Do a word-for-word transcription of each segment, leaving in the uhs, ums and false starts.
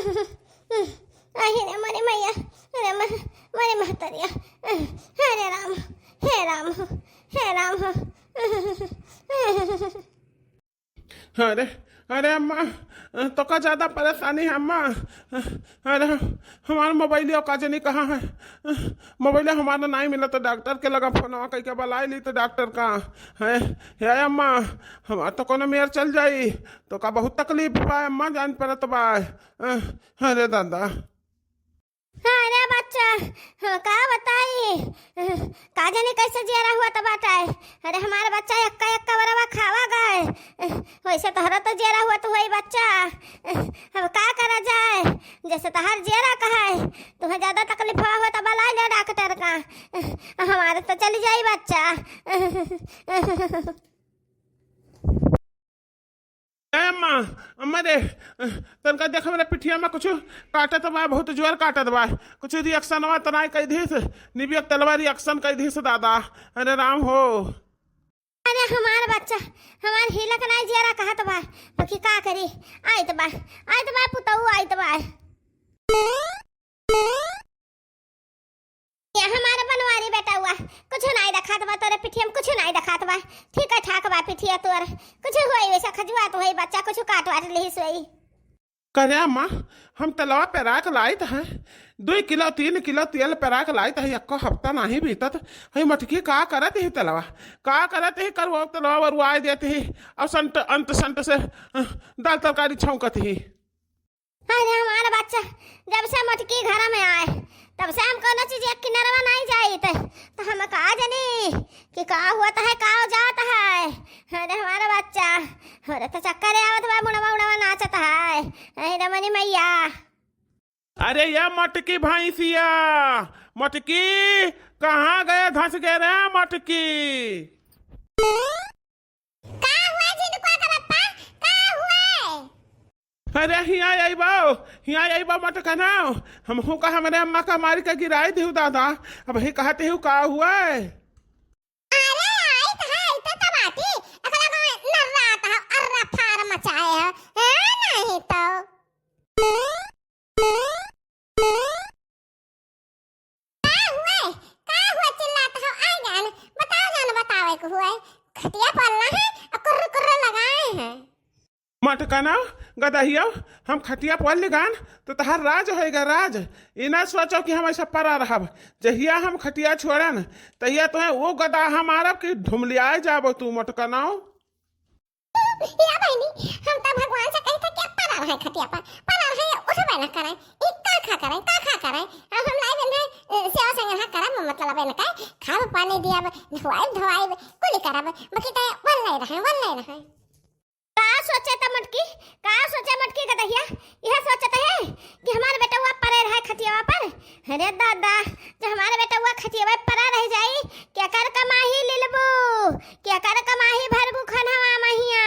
अहि रे मोरे मैया, अरे मा-, मोरे महतरिया, अरे राम, हे राम, हे राम। अरे, अरे अम्मा, तोका ज्यादा परेशानी है अम्मा। अरे, हमार मोबाइलिया का जानी कहाँ है? मोबाइलिया हमारा नाहीं मिला तो डॉक्टर के लगा फोनवा कइके बुलाइ ली तो डॉक्टर का है। हे अम्मा, हमार तो कोनो मेर चल जाई, तोका बहुत तकलीफ बा अम्मा, जान परत बा। अरे दादा। अरे बच्चा, हाँ, का बताई, का जाने कैसे जियरा हुआ त बाटे। अरे हमार बच्चा एक्का एक्का बरवा खावा गए, वैसे तोहरा तो जियरा हुआ तो होई बच्चा। अब का करा जाए, जैसे तोहर जियरा कहे, तुम्हें ज्यादा तकलीफ हुआ हुआ तो बुलाइ ले डॉक्टर का, हमारे तो चली जाई बच्चा। ए अम्मा, अम्मा रे, तनका देख, हमरे पिठिया में कुछ काटत बा, बहुत जोर काटत बा। कुछ रिएक्शन वा त नाहीं कइ दिहिस, निबिया तेलवा रिएक्शन कइ दिहिस दादा। अरे राम हो। अरे हमार बच्चा, हमार हिलक नाहीं जियरा कहत बा, बाकी का करी, आइत बा, आइत बा पुतऊ, आइत बा। या हमार बनवारी बेटउआ, कुछ नाहीं देखात बा तोरे पिठिया में, कुछ नाहीं देखात बा। ठीक है, ठाक बा पिठिया तोर, कुछ होई वैसा खजुआत होई बच्चा, कुछ काट वाट लिहिस होई। करे अम्मा, हम तेलवा पेराक लाइत है, दुइ किलो तीन किलो तेल पेराक लाइत है, एक्को हफ्ता नाहीं बीतत है। मटकी का करत ही तेलवा, का करत ही, करवा तेलवा वरुआइ देत ही, अउर संट, अंट संट से, अ, दाल तरकारी छौंकत ही। अरे हमार बच्चा, जब से मोटकी घर में आए, तब से हम कउनो चीज एक किनरवा नाहीं जाइत, तो हम का जानी कि का होत है, का जात है। अरे हमार बच्चा, अरे तो चक्कर आवत बा, मुड़वा उड़वा नाचत है। अरे रमनी मैया। अरे या मटकी भैंसिया, मटकी, कहाँ गए धस गए रे मटकी? का हुआ झिनकुआ का पप्पा? का हुआ? अरे हियाँ अइबो, हियाँ अइबो मटकनउ। हमहू का हमरे अम्मा का मारी के गिराइ दिहु दादा। अबही कहत हिउ का हुआ? अरे आइत है, आइत तो बाटी। एकला को नर्रात है, अर्रा फार मचाए है। हैं, नहीं तो। का हुए? का हुए चिल्लात हो? आइ जान, बताओ जान, बतावे के हुए। खटिया पलना है अउर कुर्र कुर्र लगाए हैं। मटकनउ, गदहियउ, हम खटिया पल लिगान, तो तहार राज होइगा राज। ई ना सोचो कि हम ऐसा परा रहब। जहिया हम खटिया छोड़न, तहिया तोहे वो गदाहा मारब कि ढुमलियाए जाबो तू मटकनउ। या बहिनी, हम त भगवान से कही थे कि परा रहे खटिया पर, परा रहे, उठबे न करे। ई का खा करे, का खा करे? अब हम लाई बन रहे, अ, सेवा संग रहा करब, मतलब, इनका खाब पानी दियब, धोआइब, धोआइब, कुली करब, बाकी त वल्ले रहे, वल्ले रहे। का सोचे त मटकी, का सोचे मटकी गदहिया? यह सोचत है कि हमार बेटउआ परे रहे खटियावा पर। अरे दादा, जो हमार बेटउआ खटियावा पर परा रह जाई, केकर कमाही लिलबू, केकर कमाही भरबू खनवा महिया?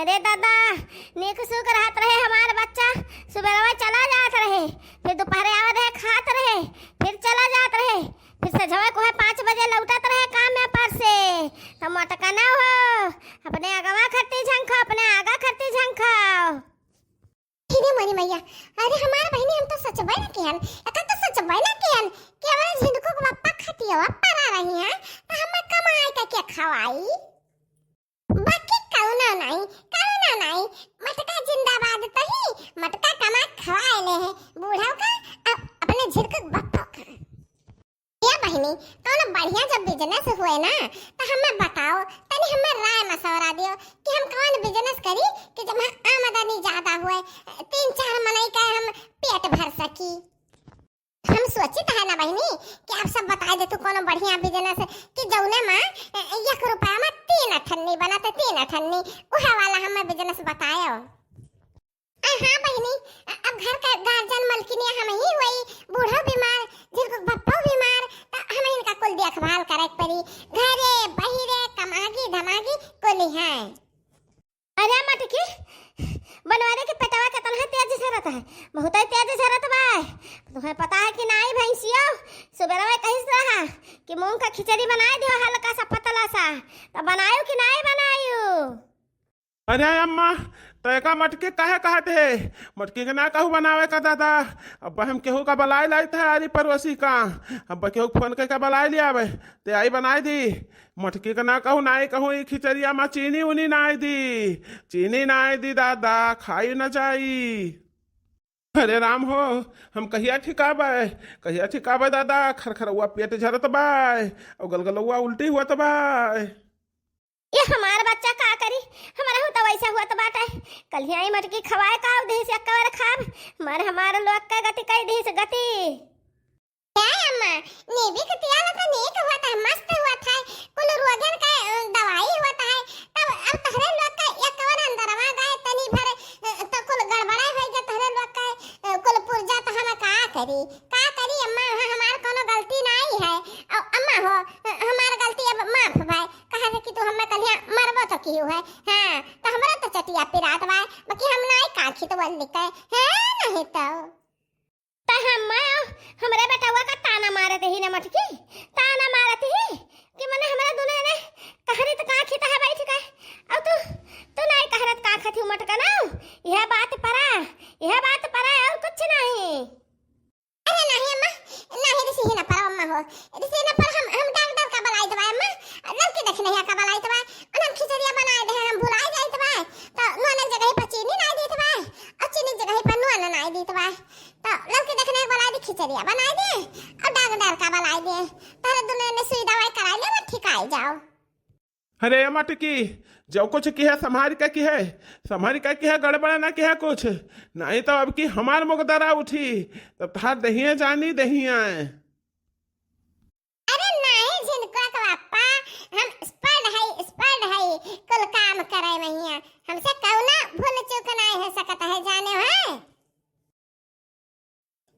अरे दादा, नीक सुख रहत रहे हमार बच्चा, सुबेरवा चला जात रहे, फिर दोपहरे आवत रहे, खात रहे, फिर चला जात रहे, फिर सझवा को है पाँच बजे लौटत रहे काम में पर से। तो मटकनउ, अपने आगवा खरती झंखो, अपने आगा खरती झंखो। हे रे मोरी मैया, अरे हमार बहिनी, हम तो सोचबे ना किहन, एकर तो सोचबे ना किहन कि हमारे झिनकू के पप्पा खटियावा परा रही हैं, तो हमें कमाए के के खवाई? बाकी कउनो नाहीं, कउनो नाहीं, मटका जिंदाबाद तही, मटका कमा खवाए ले है, बूढ़ा का, अ-, अपने झिनकू के पप्पा का। ए बहिनी, कउनो बढ़िया जब business हुए ना, त हमें बताओ, तनी हमें राय मशवरा दियो कि हम कउन business करी कि जब हम आमदनी ज्यादा हुए, तीन चार मनई का हम पेट भर सकी। हम सोचित है ना बहिनी कि आप सब बताइ देतू कउनो बढ़िया business कि जउने मा एक रुपया मा तीन अठन्नी बनत, तीन अठन्नी, उहे वाला हमें business बतायो। आ, हाँ बहिनी, अ-, अब घर का गार्जियन मलकिनिया हमही होई, बूढ़ो बीमार, झिनकू बप्पो बीमार, त हम इनका कुल देखभाल करे के पड़ी। घरे, बहिरे, कमागी, धमागी, कुल हैं। अरे मटकी, बनवारी के पेटवा केतना तेज झरत है, बहुत तेज झरत बा। तुम्हें पता है कि नाई भैंसियो, सुबेरवा कहिस रहा कि मूंग का खिचड़ी बनाए दियो हल्का सा पतला सा, त बनायो कि नाई बनायो? अरे अम्मा, तय का मटकी काहे कहत है? मटकी के ना कहू बनावे का दादा। अब हम केहू का बलाए लाइत है आरी पड़ोसी का। अब केहू फोन करके बलाए ले आवे, ते आई बनाए दी। मटकी के ना कहू, नाई कहू, ई खिचड़िया मा चीनी उनी नाई दी, चीनी नाई दी दादा, खाई न जाई। अरे राम हो, हम कहिया ठिकाबे, कहिया ठिकाबे दादा, खरखरौआ पेट झरत बाय, और गलगलौआ उल्टी हुअत बाय। ये हमार बच्चा का करी, हमरा हूँ तो वैसा हुआ तो बात है। कल ही आई मटकी खवाए का, देही से अक्का बार खाब, मर हमार लोग का गति कई देही से गति। क्या अम्मा, नीबी के पियाला तो नीक हुआ था, मस्त हुआ था, कुल रोगन का अ, दवाई हुआ था, तब अब तहरे लोग का एक कवन अंदरवा गए तनी भर अ, तो कुल गड़बड़ा हो गए तहरे लोग का अ, कुल पुर्जा तो हम का करी, का करी अम्मा, वहाँ हमार कोनो गलती नहीं है। अब अम्मा हो, अ, हमार गलती अब माफ भाई, कहा से कि तू हमें कलिया मरबो तो की है, हाँ, तो हमरा तो चटिया पिरात बा, बाकी हम नाई काखी तो बोल लिखे, हाँ, नहीं तो। त हम, हमरे बेटवा का ताना मारत ही ना मटकी, ताना मारत ही कि मने हमरा दुनो ने कहरी त का खिता है बैठ के। अब तू, तू नहीं कहरत का खती मटका ना, यह बात परा, यह बात परा और कुछ नहीं। अरे नहीं अम्मा, नहीं रिसी ही ना पर अम्मा हो, रिसी ना पर हम, हम डॉक्टर का बलाई दवाई अम्मा, लड़की देख नहीं का बलाई दवाई, और हम खिचड़िया बनाए दे हम भुलाई जाए दवाई, तो नोने जगह पर चीनी नहीं दी दवाई, और चीनी जगह पर नोन नहीं दी दवाई। तो लड़की देखने के बलाई दी खिचड़िया बनाई दे और डॉक्टर का बलाई दे, तोहरे दुनो ने सुई दवाई कराई ले, वो ठिकाई जाओ। अरे ए मटकी, जो कुछ की है संभाल के की है, संभाल के की है, गड़बड़ ना की है कुछ, नहीं तो अब की हमार मुगदरा उठी, तब तहार दहिए जानी दहिए। अरे नहीं झिनको के पापा, हम स्पॉट है, स्पॉट है, कुल काम करे महिया, हमसे कौना भूल चूक नहीं हो सकत है जाने है।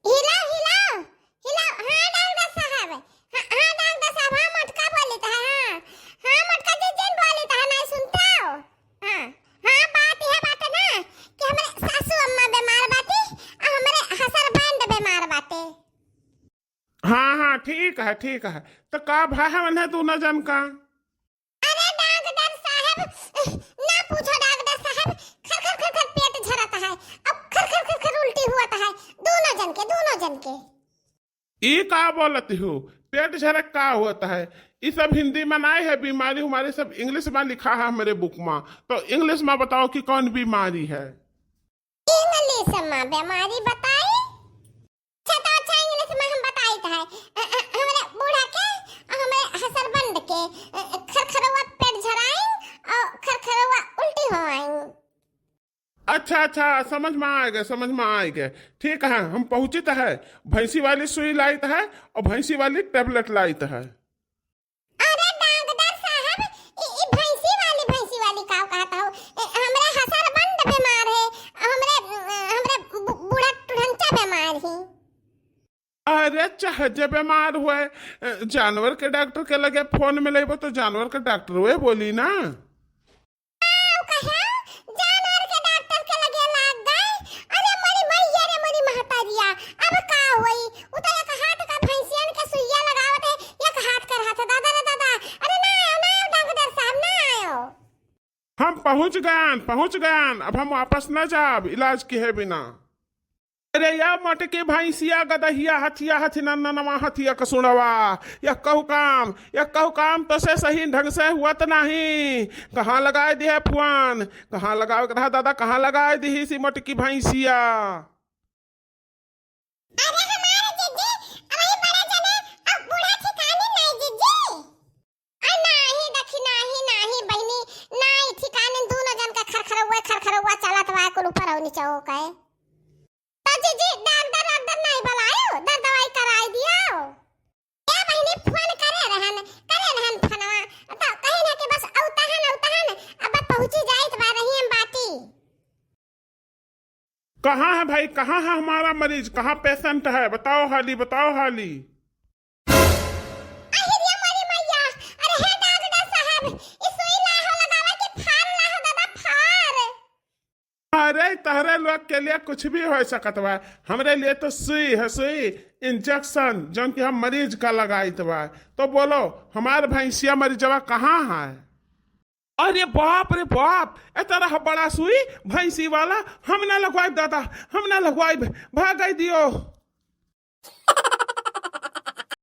हिलाओ, हिलाओ, हिलाओ। हाँ, डॉक्टर साहब। हाँ, हाँ, डॉक्टर साहब, हाँ, मोटका बोलित है, हाँ। हाँ, मोटका जी, जिन बोलित है, नहीं सुनता हो। हाँ, हाँ, बात यह बात है ना कि हमरे सासू अम्मा बीमार बाटी, और हमरे husband बीमार बाटे। हाँ, हाँ, ठीक है, ठीक है। तो का भा है उन्हें दोनों जन का? अरे डॉक्टर साहब, ना पूछो डॉक्टर साहब, खर खर खर खर पेट झरत है, अब खर खर खर खर उल्टी हुअत है, दोनों जन के, दोनों जन के। ई का बोलत हो? पेट झरक का होत है? ई सब हिंदी में नाय है, बीमारी उमारी सब English में लिखा है हमरे book में। तो English में बताओ कि कौन बीमारी है? English में बीमारी बताई? अच्छा, तो अच्छा, English में हम बताइत है। अ, अ, हमरे बूढ़ा के, अ, हमरे husband के, अ, अ, खरखरवा पेट झराइन और खरखरवा उल्टी होआइन। अच्छा, अच्छा, समझ में आए गए, समझ में आए गए। ठीक है, हम पहुँचित है, भैंसी वाली सुई लाइत है और भैंसी वाली tablet लाइत है। अरे डॉक्टर साहब, ई, ई भैंसी वाली, भैंसी वाली का कहत हो? ए, हमरे husband बीमार है, हमरे, हमरे बु-, बूढ़ा टुढ़ंचा बीमार है। अरे चाहे जे बीमार हुए, जानवर के डॉक्टर के लगे फोन में लेबो तो जानवर के डॉक्टर हुए बोली ना। आओ कहे, जानवर के डॉक्टर के लगे लाग गए। अरे मोरी मैया रे मोरी महतारिया, अब का होई? उ तो एक हाथ का भैंसियन के सुइया लगावत है, एक हाथ कर हाथ, दादा रे दादा। अरे ना आयो, ना आयो डॉक्टर साहब, ना आयो। हम पहुँच गयान, पहुँच गयान, अब हम वापस ना जाब इलाज किहे बिना। अरे या मोटकी भैंसिया, गदहिया, हथिया, हथि नन्ननवा, हथिया कसुड़वा, या कहू काम, या कहू काम तो से सही ढंग से हुअत नहीं। कहाँ लगाए दिहे फोन, कहाँ लगावे के रहा दादा, कहाँ लगाए दिही सी मोटकी भैंसिया? अरे हमारे जीजी, अबही बड़े जने, अब बूढ़ा ठिकाने नहीं जीजी। आ नाही देखी, नाही, नाही बहिनी, नाही ठिकाने दूनो जन का खरखरौआ, खरखरौआ चलत बा, कुल ऊपर और नीचे हो के। तो जीजी, डॉक्टर, डॉक्टर नहीं बुलायो, दर दवाई कराई दियो। ए बहिनी, फोन करे रहन, करे रहन फोनवा, तो कहीं ना कि बस औतहन, औतहन, अब पहुँची जाइत बा रही हम बाटी। कहाँ है भाई, कहाँ है हमारा मरीज, कहाँ पेशेंट है? बताओ हाली, बताओ हाली। अहिरिया मोरी मैया, अरे हे डॉक्टर साहब, ई सुई लाहो लगावे कि फार लाहो दादा, फार? अरे तहरे लोग के लिए कुछ भी हो सकत बा, हमरे लिए तो सुई है, सुई, इंजेक्शन, जौन कि हम मरीज का लगाइत बा। तो बोलो, हमार भैंसिया मरीजवा कहाँ है? अरे बाप रे बाप, ए तरह बड़ा सुई भैंसी वाला हम ना लगवाइब दादा, हम ना लगवाइब, भागै दियो।